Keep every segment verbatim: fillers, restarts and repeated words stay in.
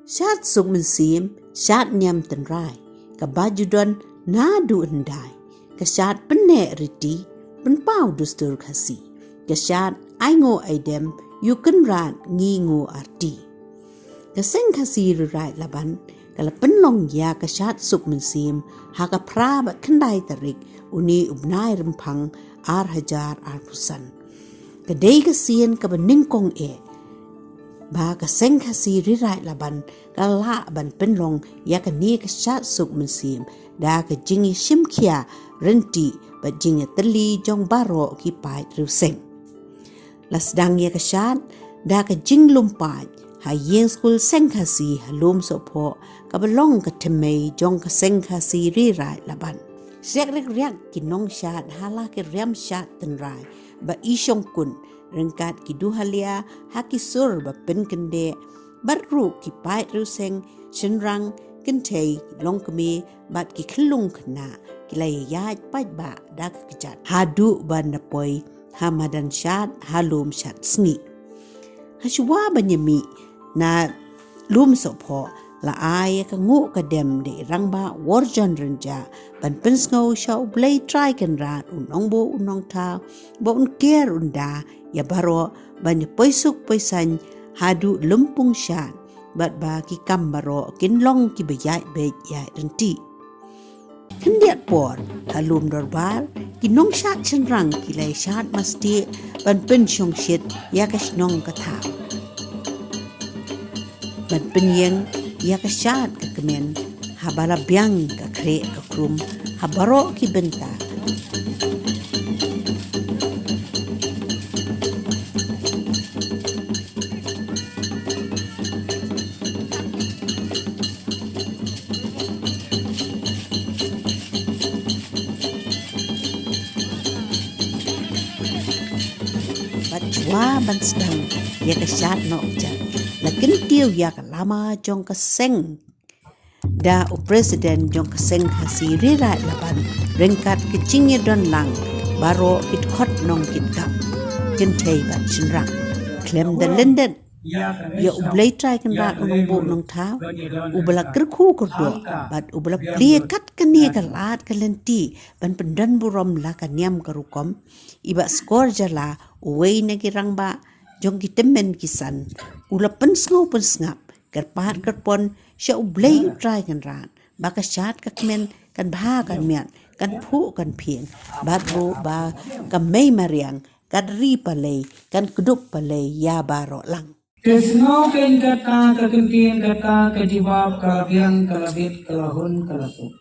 Shad suk mynsiem, shad niam tynrai, kaba ju don naduh hyndai. Ka shad pynneh riti, pynpaw dustur Khasi. Ka shad ainguh aidem, ïoh kynrad ngi nguh arti. Ka Seng Khasi Ri Raid Laban ka la pynlong ïa ka shad suk mynsiem ha ka phra bad khyndai tarik une u bnai Rymphang ar hajar arphew san. Ka dei ka sien kaba nyngkong eh ba ka Seng Khasi Ri Raid Laban ka lah ban pynlong ïa kane ka shad suk mynsiem da ka jingïashim khia ryntih bad jingïatylli jong baroh ki paid riewseng. La sdang ïa ka shad da ka jinglum paid ha ïing skul Seng Khasi ha Lum Sohphoh kaba long ka thymmei jong ka Seng Khasi Ri Raid Laban. Sek riak riak ki nongshad ha la ki riam shad tynrai ba i shongkun ryngkat ki duhalia ha ki sur ba pynkyndeh bad ruh ki paid riewseng, shynrang, kynthei, longkmie bad ki khyllung khynnah ki la ïaid paidbah da ka kjat haduh ban da poi ha madan shad ha lum shad sngi. Hashwa ban ïamih na Lum Sohphoh la ai ïa ka nguh ka dem da i Rangbah Worjon Rynjah ban pynsngew sha U Blei Trai Kynrad, U Nongbuh U Nongthaw, ba un ker un da ïa baroh ban ïa poi suk poi saiñ haduh lympung shad bad ba ki kam baroh kin long kiba ïaid beit ïaid ryntih. Khyndiat por ha Lum Dorbar ki nongshad shynrang ki la ïa shad mastieh ban pynshongshit ïa ka shnong ka thaw, ban pynïeng ïa ka shad ka kmen haba la biang ka khrieh ka khrum ha baroh ki bynta. Bad shuwa ban sdang ïa ka shad noh ka jait, la kyntiew ïa ka lama jong ka seng da u president jong ka Seng Khasi Ri Raid Laban ryngkat ka jingïadon lang baroh ki dkhot nongkitkam, kynthei bad shynrang. Khlem da lyndet ïa U Blei Trai Kynrad U Nongbuh U Nongthaw, uba la kyrkhu kyrdoh bad uba la plie kat kane ka lad ka lynti ban pyndon burom la ka niam ka rukom, i Bah Skor Jala, uwei na ki rangbah jong ki tymmen ki san, u la pynsngew pynsngap kyrpad kyrpon sha U Blei U Trai Kynrad ba ka shad ka kmen kan bha kan miat, kan phuh kan phieng, bad ruh ba ka mei mariang kan ri palei, kan kdup palei ïa baroh lang. Te sngew kein kata ka ktien, kata ka jubab, ka la biang, ka la bit, ka la hun, ka la suk.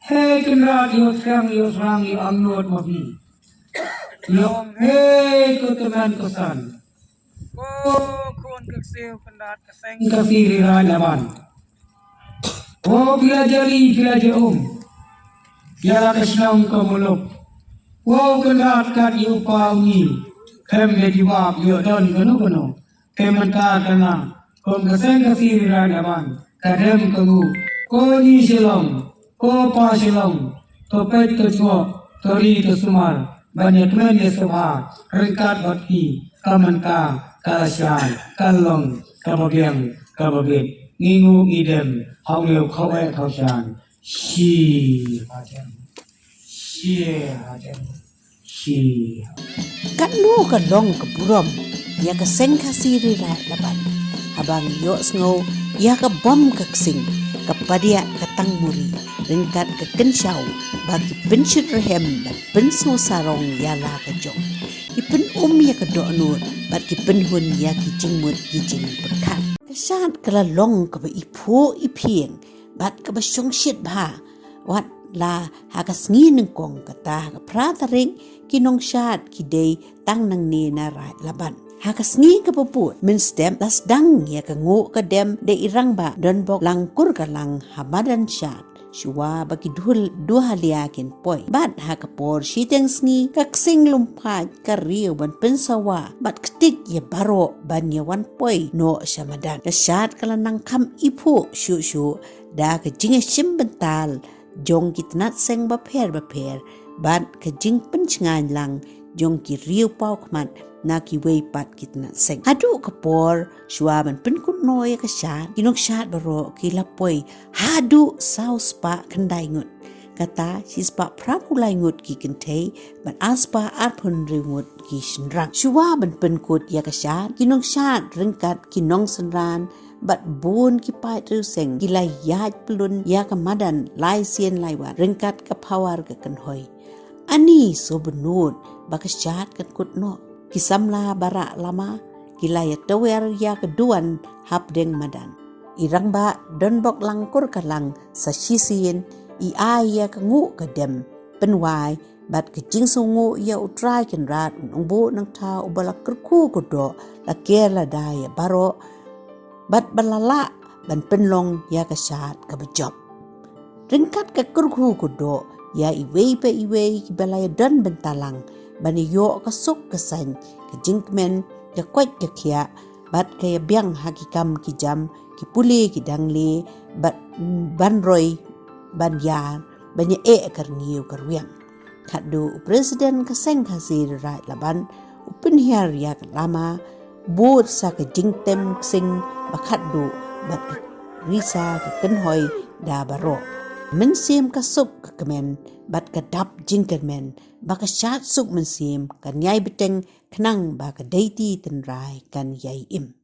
Hei Kynrad, ïoh shrang, ïoh shrang, ïoh angnud ma phi. Ïoh hei ko tymmen ko san. Ko khun ka ksiew Kynrad ka Seng Khasi Ri Raid Laban. Ko phi la jali, phi la ja um ïa la ka shnong ka muluk. Ko Kynrad kat ïa u pa u ngi. Khlem da jubab ïoh don kano kano. Te mynta ka nga kum ka Seng Khasi Ri Raid Laban, ka dem ka nguh, ko ngi Shillong, ko pa Shillong, to peit to jngoh, to ri to sumar ban ïa kmen ïa sngewbha ryngkat bad phi. Ka mynta ka la shai, ka long kaba biang kaba bit. Ngi nguh ngi dem ha u leu khaw eh khaw shan. Shi hajan. Shi hajan. Shi. Katno ka long ka burom ïa ka Seng Khasi Ri Raid Laban haba ngi ïohsngew ïa ka bom ka ksing, ka padiah ka tangmuri ryngkat ka kynshaw ba ki pynshit rhem bad pynsngew sarong ïa la ka jong. Ki pyn-um ïa ka dohnud bad ki pynhun ïa ki jingmut ki jingpyrkhat. Ka shad ka la long kaba iphuh iphieng bad kaba shongshit bha. Wat la ha ka sngi nyngkong, kata ha ka phra tarik, ki nongshad ki dei tang nangne na Raid Laban. Ha ka sngi kaba bud mynstep la sdang ïa ka nguh ka dem da i Rangbah Donbok Langkur Ka Lang ha madan shad shuwa ba ki duh-, duhalia kin poi. Bad ha ka por shiteng sngi ka ksing lum phaid ka riew ban pynsawa bad ktik ïa baroh ban ïa wan poi noh sha madan. Ka shad ka la nang kham iphuh shuh shuh da ka jingïashim bynta jong ki tnat seng bapher bapher bad ka jingpynshngaiñ lang jong ki riew paw khmat na kiwei pat ki tnat seng. Haduh ka por shuwa ban pynkut noh ïa ka shad, ki nongshad baroh ki la poi haduh saw spah khyndai ngut. Kata, shi spah phra phew lai ngut ki kynthei bad ar spah arphew hynriew ngut ki shynrang. Shuwa ban pynkut ïa ka shad, ki nongshad ryngkat ki nongsynran bad bun ki paid riew seng ki la ïaid pyllun ïa ka madan lai sien lai wat ryngkat ka power ka kynhoi. Ani sngewbynnud ba ka shad kan kut noh. Ki samla ba rah lama ki la ïa tawiar ïa ka duwan hapdeng madan. I rangbah donbok lang kur ka lang sa shisien, i ai ïa ka nguh ka dem pynwai bad ka jingsngewnguh ïa U Trai Kynrad, U Nongbuh Nongthaw uba la kyrkhu kyrdoh, la ker lada ïa baroh bad ba la lah ban pynlong ïa ka shad kaba jop. Ryngkat ka kyrkhu kyrdoh ïa iwei pa iwei kiba la ïa don bynta lang ban ïoh ka suk ka saiñ, ka jingkmen, ka koit ka khiah bad ka ïa biang ha ki kam ki jam, ki pule ki dangle bad ban roi ban ïar ban ïa eh ka rngiew ka rwiang. Khadduh u President ka Seng Khasi Raij Laban u pynhiar ïa ka lama, bud sa ka jingtem ksing ba khadduh bad ka risa ka kynhoi da baroh. Mynsiem ka suk ka kmen bad ka dap jingkyrmen ba ka shad suk mynsiem kan ïai bteng khnang ba ka deiti tynrai kan ïai im.